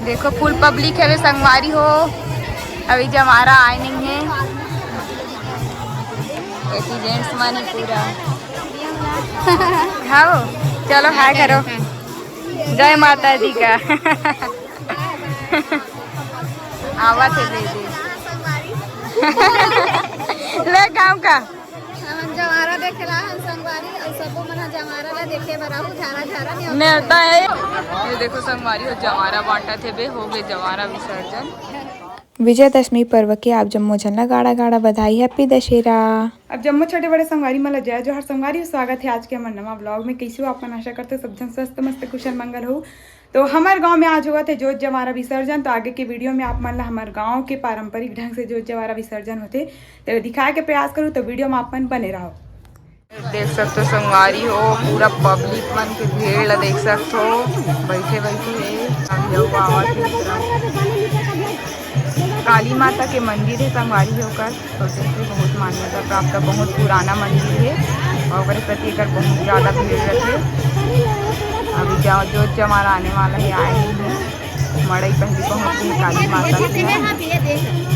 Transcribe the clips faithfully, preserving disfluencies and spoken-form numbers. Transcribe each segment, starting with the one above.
देखो, full public हवे संगवारी हो, अभी जमारा आय नइ हे। एती gents मन हे पूरा। हाव, चलो hi करो। जय माता दी का। आवत हे दीदी। ले गाँव का। हमन जवारा देखे ला हन संगवारी, अउ सबो मन ह जवारा ला देखे बर आहू, झारा झारा नेवता नेवता हे। ये देखो संगवारी हो, जवारा बांटत हे बे, हो गे जवारा विसर्जन। विजयदशमी पर्व के आप जम्मो झन ला गाड़ा गाड़ा बधाई, happy दशहरा। अब जम्मो छोटे बड़े संगवारी मन ला जय जोहार संगवारी, स्वागत हे आज के हमर नवा vlog में। कइसे हो आप मन? आशा करते सब झन स्वस्थ मस्त कुशल मंगल हो। तो हमर गांव में आज होवत हे जोत जवारा विसर्जन। तो आगे के video में आप मन ला हमर गांव के पारंपरिक ढंग से जोत जवारा विसर्जन होथे, तेला दिखाए के प्रयास करूँ, तो video में आप मन बने रहो। देख सकते हो संगवारी हो, पूरा public मन के भीड़ ला देख सकते हो, बैठे बैठे हे। अभी अउ आवत हे पूरा। काली माता के मंदिर हे संगवारी हो, ओकर तो जैसे बहुत मान्यता प्राप्त, बहुत पुराना मंदिर हे और ओकरे प्रति एकर बहुत ज्यादा भीड़ रहथे। अभी जा-, जोत जवारा आने वाला हे, आए नहीं हे। मड़ई पहली पहुंच गई काली माता के।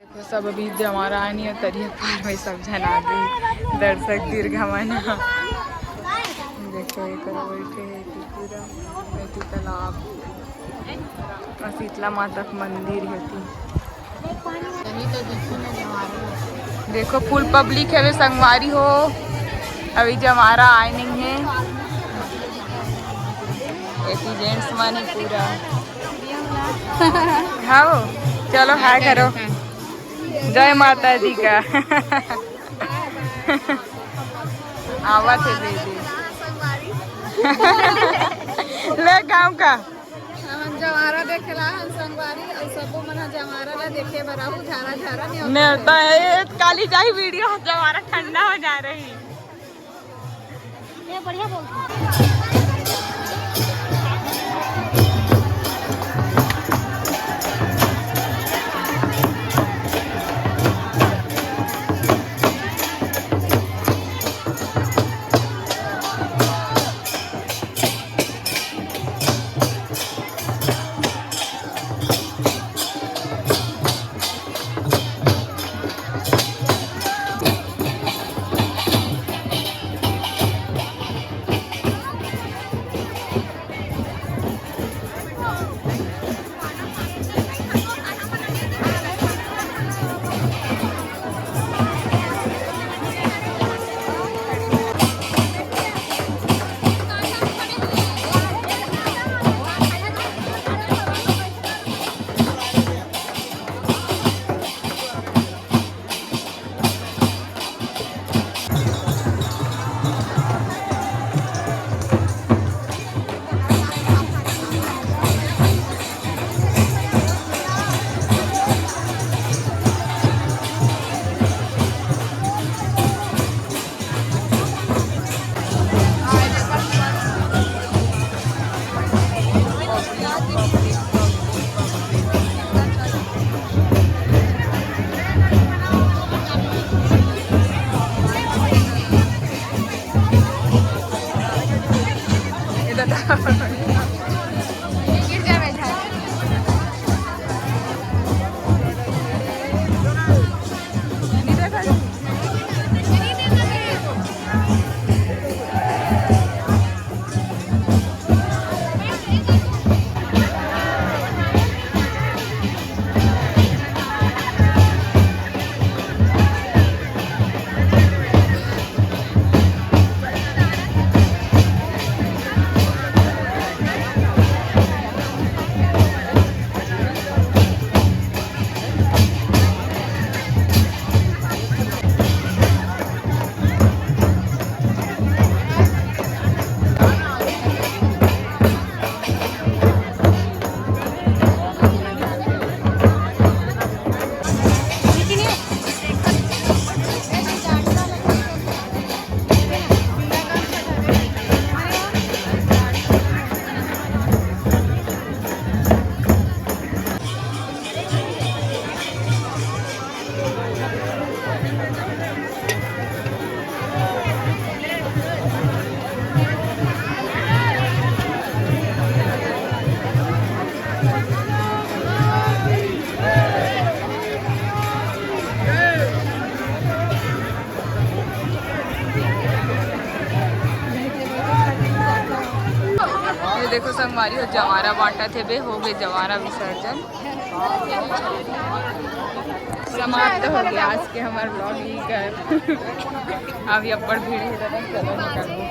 देखो, सब अभी जवारा आनी और तरिया पार में सब झन आ गई, दर्शक दीर्घा मन। देखो, एक ओर बैठे हे, एती पूरा, एती तालाब। शीतला माता के मंदिर हे ती। देखो, full public हे संगवारी हो, अभी जमारा आय नहीं हे। एती gents मन हे पूरा। हाँ, चलो hi करो। जय माता दी का। आवत हे दीदी। ले गाँव का। हमन जवारा देखे ला हन संगवारी, अउ सबो मन ह जवारा ला देखे बर आहू, झारा झारा नेवता नेवता हे। हे। काली जाही video ह, जवारा ठंडा हो जा रही। ये बढ़िया बोल। ये देखो संगवारी हो, जवारा बांटत हे बे, हो गए जवारा विसर्जन। समाप्त हो गया आज के हमार vlog ही कर। अभी अब्बड़ भीड़ हे, चलो निकलबो।